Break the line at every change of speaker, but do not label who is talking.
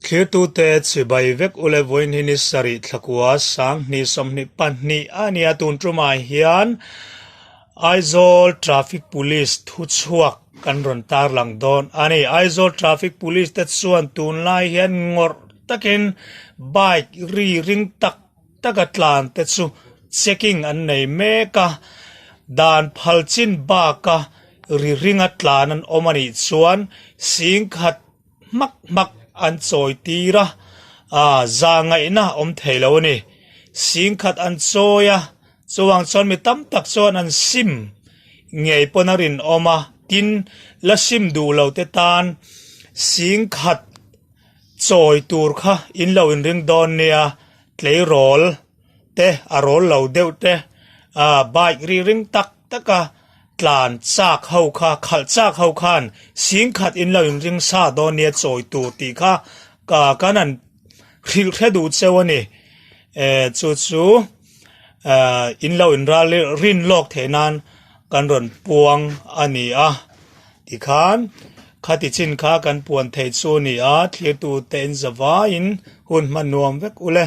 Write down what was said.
Thlirtute chibai vek ule vawiin hi ni sarih thlakua sanghnih sawmhnih pahnih a nia tun tumah hian Aizawl Traffic Police thuchhuak kan rawn tarlang dawn a ni. Aizawl Traffic Police te chuan tunlai hian ngawrh takin bike ri ring tak taka tlan te chu checking an nei mek a, dan phal chin baka ri ringa tlan an awm a nih chuan singkhat hmak hmak an chawi tir a, ah za ngaihna a awm thei lo a ni. Singkhat an chawi a, chuvang chuan mi tam tak chuan an sim ngei pawn a rinawm a, tin la sim duh lo te tan singkhat Chawi tur kha in lo inring dawn nia, tleirawl te a rawl lo deuh te, ah bike ri ring tak tak a tlan chak ho kha, khalh chak ho khan sing khat in lo inring sa dawn nia chawi tur tih kha kan han hrilh hre duh cheu a ni. Eh chu chu eh in lo inral rin lawk theih nan kan rawn puang a ni a. Tikhan, khati chin kha kan puan thei chu a ni a, thlirtute in zavaiin hun hman nuam vek ule.